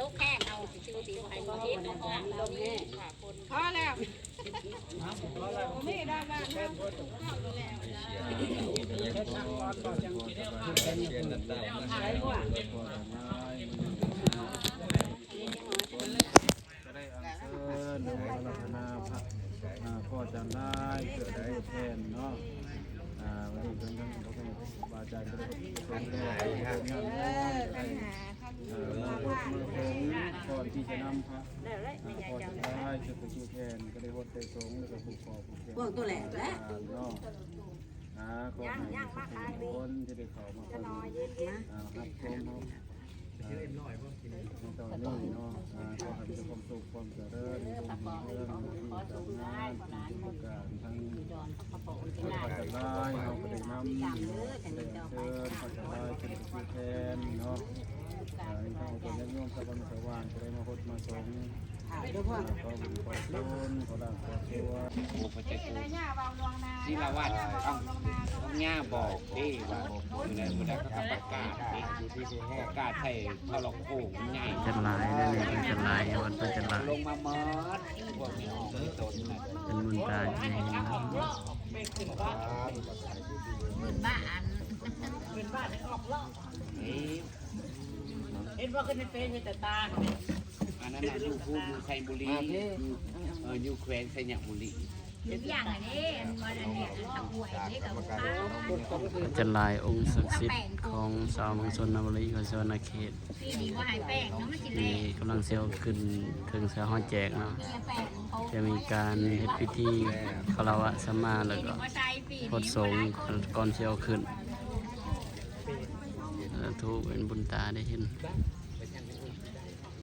ຕົກແທນເອົາຊື່ໆ ຊິບໍ່ໃຫ້ບໍ່ເຫັນເນາະ ພອແລ້ວ ບໍ່ມີດອກວ່າເນາະ ຈະໄດ້ອັນເຊີນ ແລະ ອາລາທະນາພະ ອ່າ ພໍ່ອາຈານຫຼາຍ ເພື່ອໄດ້ແທນເນາະ ອ່າ ວັນນີ້ເພິ່ນທັງ ຄຮູບາອາຈານກໍໄດ້ ເອີ ເອີ ມາເຮັດມາເຖິງ ກ່ອນທີ່ຈະນຳພະ ອ່າ ພໍ່ອາຈານຫຼາຍ ເຊິ່ງເປັນຜູ້ແທນ ກໍໄດ້ຮອດໄດ້ສົງ ແລ້ວກໍຜູ້ຂໍຜູ້ແທນ ພວກຕົວແຫຼະແຫຼະ ເນາະ ອ່າ ຂໍໃຫ້ທຸກຄົນທີ່ໄດ້ເຂົ້າມາຟັງ ອ່າ ຮັບຊົມເນາະ ອ່າ ໃນຕອນນີ້ເນາະ ອ່າ ຂໍໃຫ້ມີແຕ່ຄວາມສຸກຄວາມຈະເລີນ ໃນການເຮັບງານ ທີ່ປະການທັງ ພະອາຈານຫຼາຍ ເຮົາກໍໄດ້ນຳ ໄດ້ເຊີນພະອາຈານຫຼາຍເປັນຜູ້ແທນເນາະ ອ່າ ໃນທາງຂອງຍາດໂຍມຊາວບ້ານຊາວວານ ກໍໄດ້ມາຮົດມາສົງ ອ່າ ຂໍບຸນຂອບຄຸນ ຂໍລາບຂອບຄົວ ໂອ້ ພະເຈົ້າ ສີລະວັດ ເອົ້າ ເອົາຍ່າບອກເດ້ວ່າ ມື້ໃດ ມື້ໃດເຂົາກໍປະກາດເດ້ ປະກາດໃສ່ໂທລະໂຄ່ງໃຫຍ່ ເປັນຫຼາຍເດ້ນີ້ ເປັນຫຼາຍ ວັດເພິ່ນເປັນຫຼາຍ ລົງມາໝົດ ພວກມີອອກມີຕົນນະ ເປັນບຸນຕາທີ່ໄດ້ເຫັນ ເພິ່ນບ້າອັນ ເອີ ເຫັນບໍ່ ຂຶ້ນໃນເຟສມີແຕ່ຕາ ອັນນັ້ນນະ ຢູ່ພູ ຢູ່ໄຊບູລີ ຢູ່ ເອີ ຢູ່ແຂວງໄຊຍະບູລີ ຈັນລາຍອົງສັກສິດຂອງຊາວເມືອງຊົນນະບູລີ ແຂວງສະຫວັນນະເຂດ ນີ້ກຳລັງຊິເອົາຂຶ້ນເທິງເສືອຮອດແຈກເນາະ ຈະມີການເຮັດພິທີຄາລະວະສຳມາ ແລ້ວກໍຫົດສົງກ່ອນຊິເອົາຂຶ້ນ ສາທຸ ເປັນບຸນຕາໄດ້ເຫັນ.